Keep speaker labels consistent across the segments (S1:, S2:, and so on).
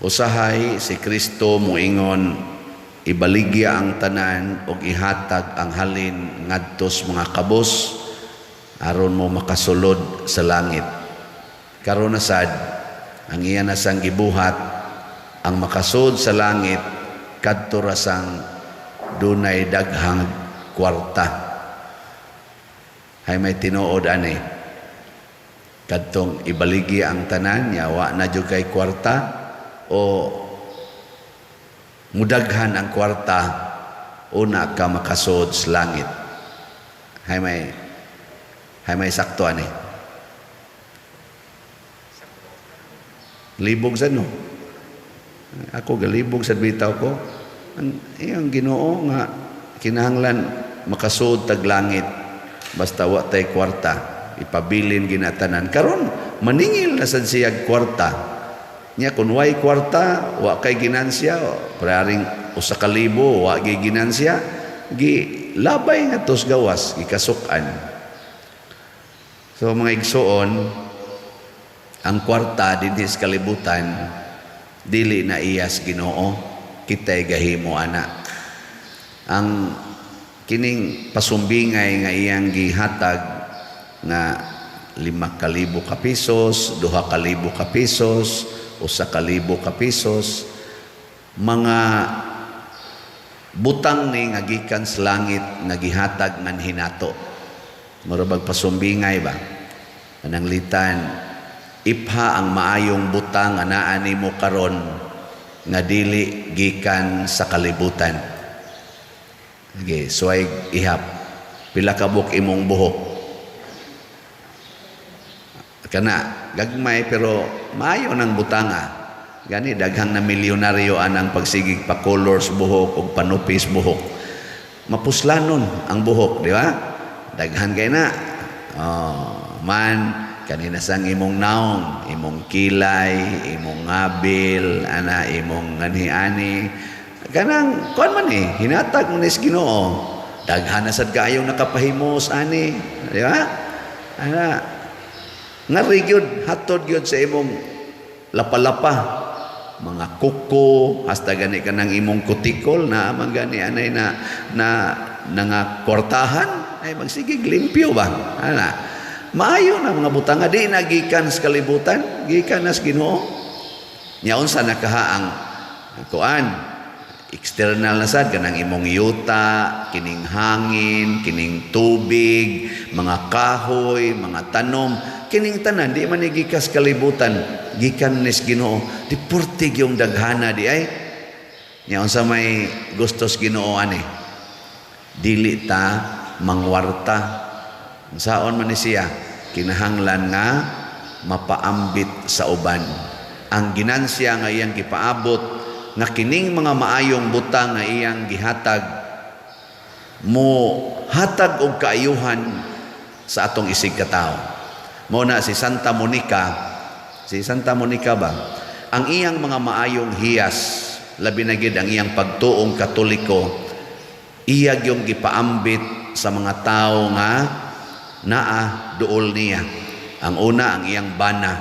S1: Usahay si Kristo moingon ibaligya ang tanan og ihatag ang halin ngadto sa mga kabos aron mo makasulod sa langit. Karon na sad, ang iya na sang gibuhat, ang makasud sa langit kadto ra sang dunay daghang kwarta. Hay may tinuod ani? Kadtong ibaligya ang tanan nya wa na jud kay kwarta, o mudaghan ang kwarta una ka makasud sa langit? Hay may sakto ani? Libog sa, no? Ako galibog sa bitaw ko. Ang iyang Ginoo nga kinahanglan makasud tag langit basta wa tay kwarta, ipabilin ginatanan. Karon maningil na sad siyag kwarta nya. Kun way kwarta, wa kay ginansya, pararing 1,000, wa gyud ginansya, gi labay nga tos gawas, gikasukan. So mga igsuon, ang kwarta dinhi sa kalibutan dili na iyas Ginoo, kita'y gahimo ana. Ang kining pasumbingay nga iyang gihatag nga 5,000 ka pesos, 2,000 ka pesos, 1,000 ka pesos, mga butang ni nga gikan sa langit nga gihatag man hinato. Mura bag pasumbingay ba? Pananglitan, ipha ang maayong butang nga naa nimo karon nga dili gikan sa kalibutan. Sige, suway ihap. Pila ka buok imong buhok? Kana, gagmay pero maayo ng butanga. Gani daghang na milyonaryo anang pagsigig pa colors buhok ug panupis buhok. Mapuslanon ang buhok, di ba? Daghan kay na. Oh, man kanina sang imong naong, imong kilay, imong ngabil, ana imong ani-ani. Kanang kuan man eh, hinatag mo ni sa Ginoo. Daghan na sad kaayong nakapahimos ani, di ba? Ana ngari gyud, hatod gyud sa imong lapa-lapa, mga kuko, hasta gani kanang imong kutikol na man gani anay na na nga kwartahan ay magsigig limpyo ba. Ana maayo na mga butanga, di na gikan sa kalibutan, gikan na sa Ginoo. Nya unsa na kaha ang kuan, external na sad, kanang imong yuta, kining hangin, kining tubig, mga kahoy, mga tanom, kining tanan di man ni gikas kalibutan, gikan nis Ginoo. Di purtig yung daghana di ay. Nya unsa may gustos Ginoo ani? Dili ta mangwarta. Unsaon man ni siya? Kinahanglan nga mapaambit sa uban. Ang ginansya nga iyang gipaabot nga kining mga maayong butang nga iyang gihatag mo hatag og kaayuhan sa atong isig katawo. Mo na si Santa Monica, si Santa Monica ba? Ang iyang mga maayong hiyas, labi na gid ang iyang pagtuong Katoliko, iya yung gipaambit sa mga tao nga naa duol niya. Ang una, ang iyang bana.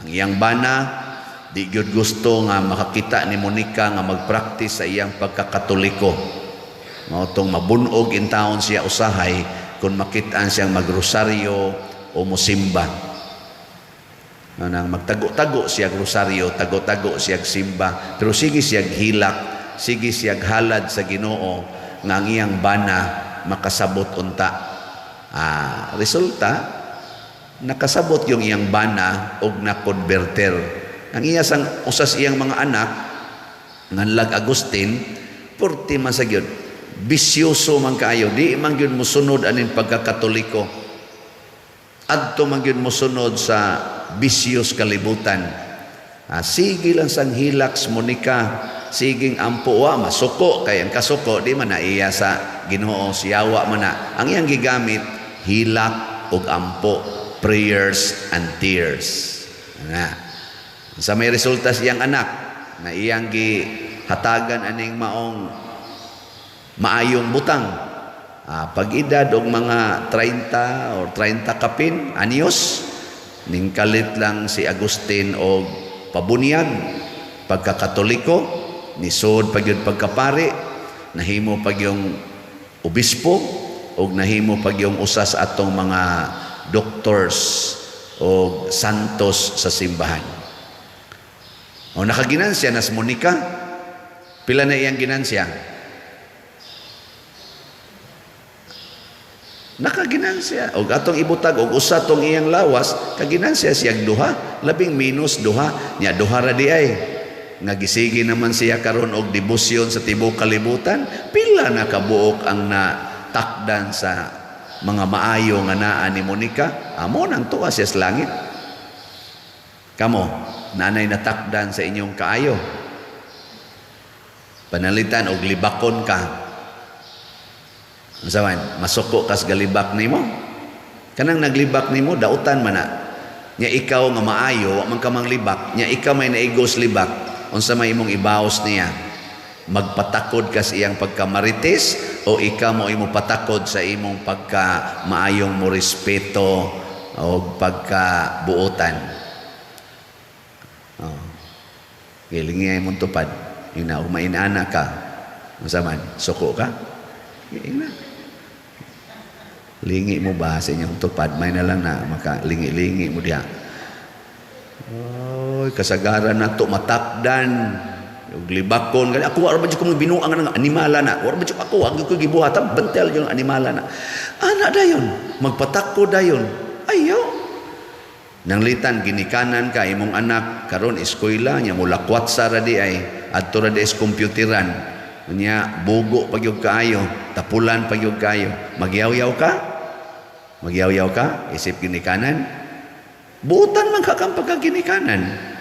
S1: Ang iyang bana, di gyud gusto nga makakita ni Monica nga magpraktis sa iyang pagkakatoliko. Mao tong mabunog in taon siya usahay kung makitaan siyang magrosaryo o musimba. Nang magtago-tago siya rosaryo, tago-tago siya simba, pero sige siya hilak, sige siya halad sa Ginoo nga ang iyang bana makasabot unta. Resulta, nakasabot yung iyang bana og na-converter. Ang iya sang usas iyang mga anak nganlag Agustin, purti man sa gyud bisyoso man kaayo, di man gyud mosunod aning pagkakatoliko, adto man gyud mosunod sa bisyos kalibutan. Sige lang sang hilaks Monica, siging ampo, wa masuko, kay ang kasuko di man na iya sa Ginoo, siyawa man na. Ang iyang gigamit, hilak ug ampo, prayers and tears na. Sa may resulta sa iyang anak na iyang gihatagan aning maong maayong butang, pag-edad og mga 30 or 30 kapin anyos, ningkalit lang si Agustin og pabunyag. pagkakatoliko, nisod pa gyud pagkapari, nahimo pa yung obispo, ug nahimo pa yung usa sa atong mga doctors o santos sa simbahan. O nakaginansya na si Monica. Pila na iyang ginansya? Nakaginansya. Og atong ibutag og usa tong iyang lawas, kaginansya siyang duha, labing minus duha, nya duha ra di ay. Nga gisigi naman siya karon og debosyon sa tibuok kalibutan, pila na kabuok ang natakdan sa mga maayo nga naa ni Monica, amo nang tuwa siya sa langit. Kamo, nanay natakdan sa inyong kaayo. Panalitan og libakon ka. Unsa man, masuko kas galibak nimo? Kanang naglibak nimo dautan man na. Nya ikaw nga maayo, wa man ka manglibak, nya ikaw may naigos libak, unsa may imong ibaos niya? Magpatakod ka sa iyang pagkamarites o ikaw mo imo patakod sa imong pagka maayong mo respeto o pagkabuotan? Oh. Gilingi imong tupad. Ina umainana ka. Unsa man, suko ka? Ingna. Lingi mo ba sa inyong tupad? May na lang na makalingi-lingi mo diha. Oy, kasagaran na to matakdan. Ug libakon gani ako wa ra ba jud ko binuang nga animala na. Wa ra ba jud ako ang ko gibuhatan bentel yung animala na. Ana dayon, magpatakko dayon. Ayo. Nanglitan ginikanan ka imong anak karon eskwela nya mulakwat sa ra di ay adto ra di is computeran. Nya bugo pa gyud kaayo, tapulan pa gyud kaayo. Magyaw-yaw ka? Magyaw-yaw ka isip ginikanan? Buutan man ka kang pagkaginikanan.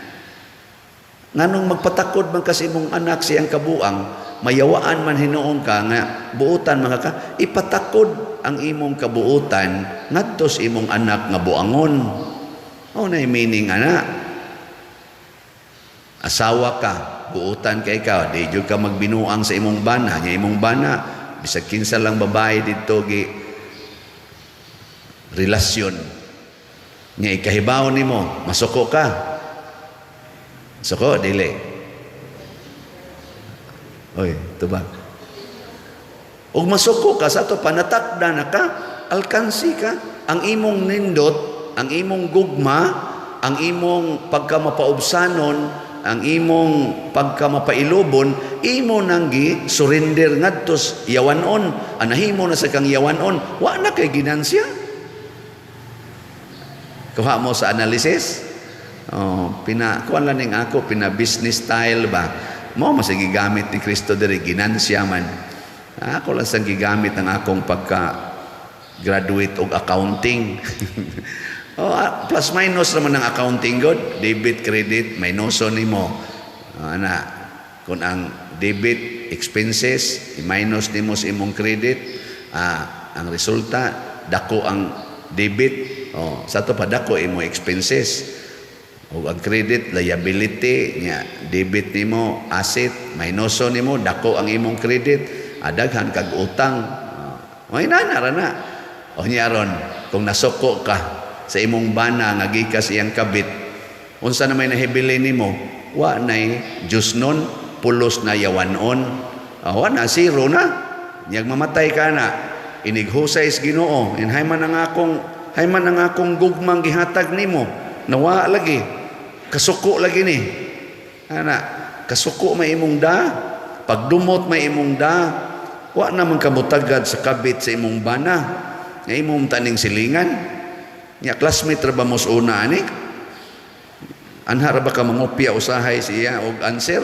S1: Nganong magpatakod man kasi imong anak siyang kabuang, mayawaan man hinuon ka nga buutan man ka, ipatakod ang imong kabuutan ngadto sa imong anak nga buangon. O na meaning ana. Asawa ka, buutan kay ikaw, di jud ka magbinuang sa imong bana, nya imong bana bisag kinsa lang babae didto gi relasyon. Nya ikahibaw nimo, masuko ka. Suko, dili. Oy, tubag. Ug masuko ka sa ato panatakda na ka, alkansi ka. Ang imong nindot, ang imong gugma, ang imong pagkamapaubsanon, ang imong pagkamapailubon, imo nang gi surrender ngadto yawanon. Anahimo na sa kang yawanon, wa na kay ginansya. Kuha mo sa analysis? Oh, pina kuan lang ning ako pina business style ba. Mo mas gigamit ni Kristo diri ginansya man. Ako lang sang gigamit ang akong pagka graduate og accounting. Oh, plus minus naman ang accounting god, debit credit minuso nimo. Ana kung ang debit expenses i-minus nimo sa imong credit, ang resulta dako ang debit. Oh, sa to pa dako imo expenses. O ang credit liability nya debit nimo asset minuso nimo dako ang imong credit, daghan kag utang. Oh, inana ra na. O nya ron kung nasuko ka sa imong bana nga gikas iyang kabit, unsa na may nahibili nimo? Wa nay Diyos nun, pulos na yawanon. Wa na, zero na. Nyag mamatay ka na, inighusay sa Ginoo, inhay man ang akong hay man ang akong gugmang gihatag nimo, nawa lagi, kasuko lagi ni. Ana, kasuko may imong da, pagdumot may imong da, wa naman kamutagad sa kabit sa imong bana, nga imong taning silingan. Nya classmate ra ba mo sa una ani? Anha ra ba ka mangopya usahay siya og answer?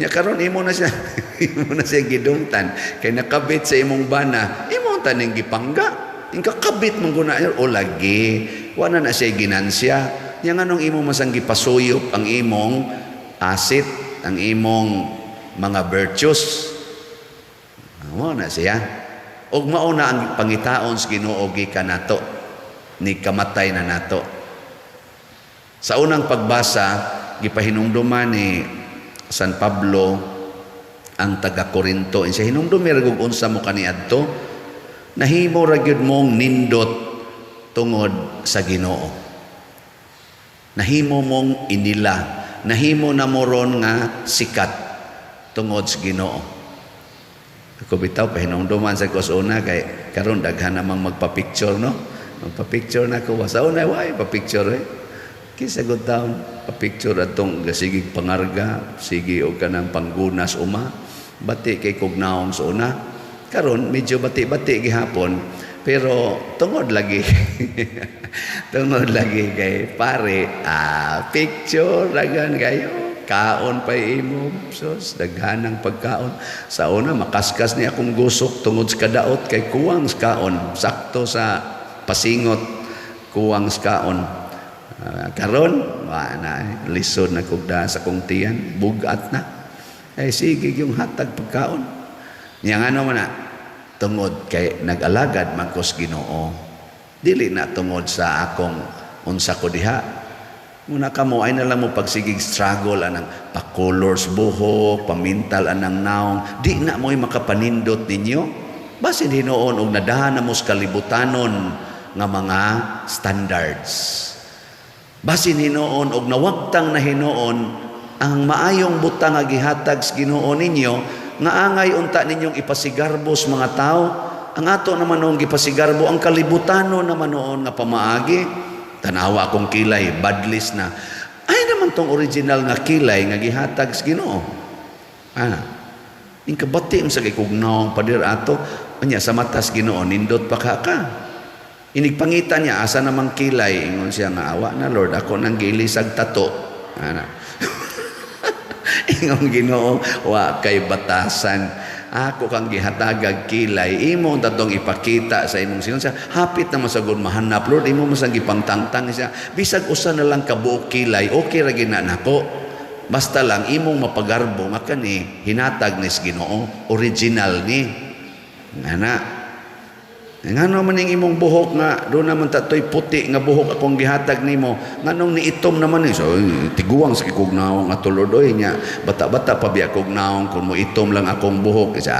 S1: Nya karon imo na siya imo na siya gidumtan kay nakabit sa imong bana, imong taning gipangga. Ingka kabit mong guna o lagi, wa na na siya ginansya. Nya nganong imo masang gipasuyop ang imong asset, ang imong mga virtues. Mao na siya. Og mao na ang pangitaon sa Ginoo gikan nato ni kamatay na nato. Sa unang pagbasa, gipahinumduman ni San Pablo ang taga Korinto. Insa hinumdumi ra gug unsa mo kaniadto, nahimo ra gyud mong nindot tungod sa Ginoo. Nahimo mong inila. Nahimo na mo ron nga sikat tungod sa Ginoo. Ako bitaw, pahinumduman sa ko sa una kay karon daghan namang magpa-picture, no? Magpa-picture na ko sa una, why pa-picture eh. Kinsa gud taon pa-picture atong gasigig pangarga, sige og kanang panggunas uma. Bati kay kog naong sa una. Karon medyo bati-bati gihapon, pero tungod lagi kay pare, picture dagan kayo, kaon pa imo, sus, daghanang pagkaon. Sa una, makaskas ni akong gusok tungod sa kadaot kay kuwang sa kaon, sakto sa pasingot, kuwang sa kaon. Karon wa na eh. Lisod na kog sa kong tiyan, bugat na. Eh sige yung hatag pagkaon. Nya ngano man na? Tungod kay nag-alagad man ko sa Ginoo. Dili na tungod sa akong unsa ko diha. Muna kamo ay na lang mo pagsigig struggle anang pa-colors buhok, pamintal anang naong, di na mo'y makapanindot ninyo. Basin hinuon og nadahan na mo sa kalibutanon nga mga standards. Basin hinuon og nawagtang na hinuon ang maayong butang nga gihatag sa Ginoo ninyo nga angay unta ninyong ipasigarbo sa mga tao. Ang ato naman noong gipasigarbo ang kalibutanon naman noon nga pamaagi. Tanawa akong kilay, badlis na. Ay naman tong original nga kilay nga gihatag sa Ginoo. Ana. Ing kabati mo sa kay naong pader ato, anya sa matas Ginoo nindot pa ka ka. Inigpangita niya asa namang kilay, ingon siya nga, "Awa na, Lord, ako nang gilisag tato." Ana. Ingon Ginoo, "Wa kay batasan. Ako kang gihatagag kilay, imo tatong ipakita sa imong sinon." Siya hapit na masagod mahanap, "Lord, imo man sang gipangtangtang." Siya, "Bisag usa na lang kabuok kilay, okay ra gina nako. Basta lang imong mapagarbo nga kani hinatag ni sa Ginoo, original ni." Ngana. Ngano man ning imong buhok nga do naman tatoy puti nga buhok akong gihatag nimo, nganong niitom naman ni? So tiguang sa kog naong ato, Lord, oy. Nya bata-bata pa biya kog naong kun mo itom lang akong buhok. Isa,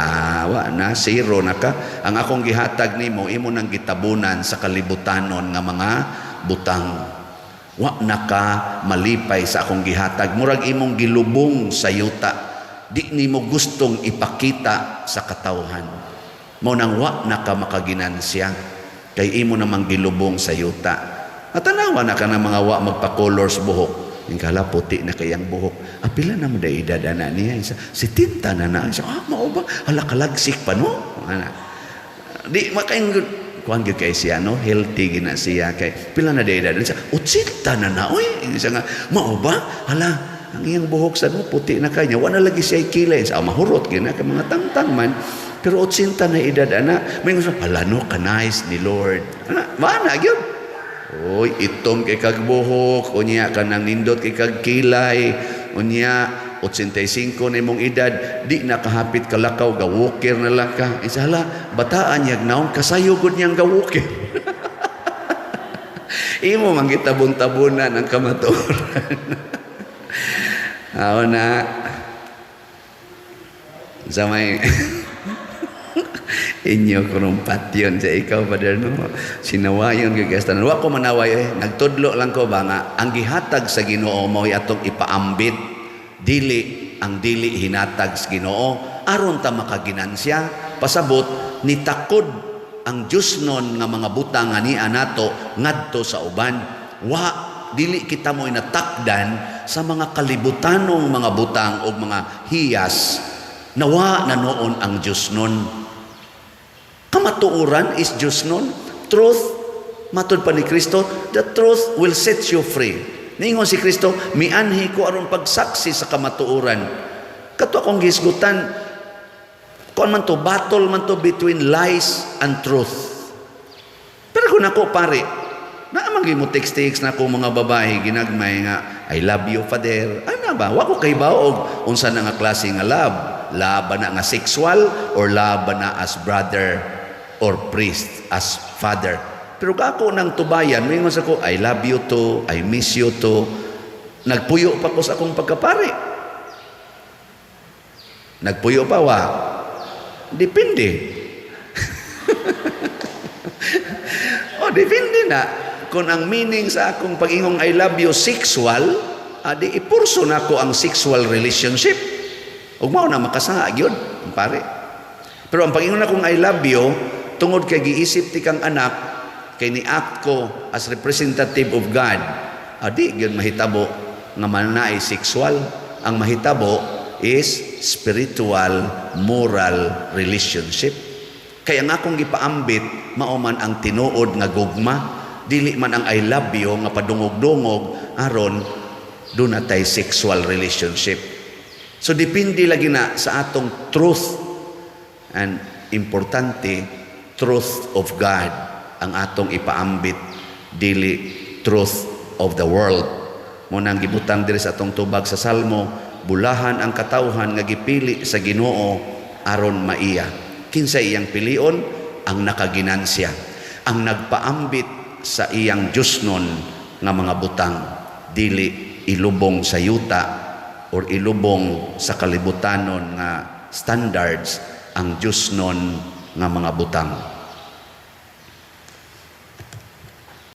S1: wa na, zero na ka. Ang akong gihatag nimo, imo nang gitabunan sa kalibutanon nga mga butang. Wa na ka malipay sa akong gihatag, murag imong gilubong sa yuta, di nimo gustong ipakita sa katawhan. Mao nang wa na ka makaginansya kay imo namang gilubong sa yuta. Natanawa na ka ng mga wa magpa-colors buhok. Yung kala puti na kayang buhok. Ah, pila na mo da edad ana niya? Isa, 70 na na. Isa, mao ba? Hala, kalagsik pa, no? Ana. Di, makaing, kuan gyud kay siya, no? Healthy gina siya. Kay, pila na da edad? Isa, 80 na na, oy. Isa nga, mao ba? Hala, ang iyang buhok sa mo, puti na kanya. Wala lagi siya kilay. Sa mahurot, gina, kay mga tangtang man. Pero 80 na edad, ana. May gusto, hala no, ka-nice ni Lord. Ana, mana, gyud. Oy, itom kay kag buhok, unya kanang nindot kay kag kilay, unya 85 na imong edad, di na kahapit kalakaw, ga-walker na lang ka. Isa hala, bataan yag naon, kasayo gud niyang ga-walker. Imo man gitabon-tabunan ang kamatuoran. Aw na. Sa may inyo kunong patyon sa ikaw, Father, no? Sinawayon gyud kay tanan. Wa ko manaway eh. Nagtudlo lang ko ba nga ang gihatag sa Ginoo mao'y atong ipaambit, dili ang dili hinatag sa Ginoo, aron ta makaginansya. Pasabot nitakod ang Diyos nun nga mga butang nga niya nato ngadto sa uban. Wa dili kita mo'y natakdan sa mga kalibutanong mga butang o mga hiyas nawa na noon ang Diyos nun. Kamatuoran is Diyos nun. Truth, matud pa ni Kristo, the truth will set you free. Ningon si Kristo, "Mianhi ko aron pagsaksi sa kamatuoran." Kato akong gisgutan, kuan man to, battle man to between lies and truth. Pero kung ako pare, naa man gyud mo text-text na ako mga babae ginagmay nga, "I love you, Father." Ana ba? Wa ko kahibaw og unsa na nga klase nga love. Love ba na nga sexual or love ba na as brother or priest, as father? Pero ako nang tubayan, moingon sa ko, "I love you too, I miss you too." Nagpuyo pa ko sa akong pagkapare. Nagpuyo pa wa? Depende. Oh, depende na. Kung ang meaning sa akong pag-ingong "I love you" sexual, adi ipurso nako ang sexual relationship. Ug mao na makasala gyud ang pare. Pero ang pag-ingon akong "I love you" tungod kay giisip ti kang anak, kay ni-act ko as representative of God, adi gyud mahitabo nga manaay sexual. Ang mahitabo is spiritual, moral relationship. Kaya nga akong gipaambit mao man ang tinuod nga gugma, dili man ang "I love you" nga padungog-dungog aron duna tay sexual relationship. So depende lagi na sa atong truth, and importante, truth of God ang atong ipaambit, dili truth of the world. Mao nang gibutang diri sa atong tubag sa Salmo, bulahan ang katawhan nga gipili sa Ginoo aron maiya. Kinsa iyang pilion? Ang nakaginansya, ang nagpaambit sa iyang Diyosnon nga mga butang, dili ilubong sa yuta or ilubong sa kalibutanon nga standards ang Diyosnon nga mga butang.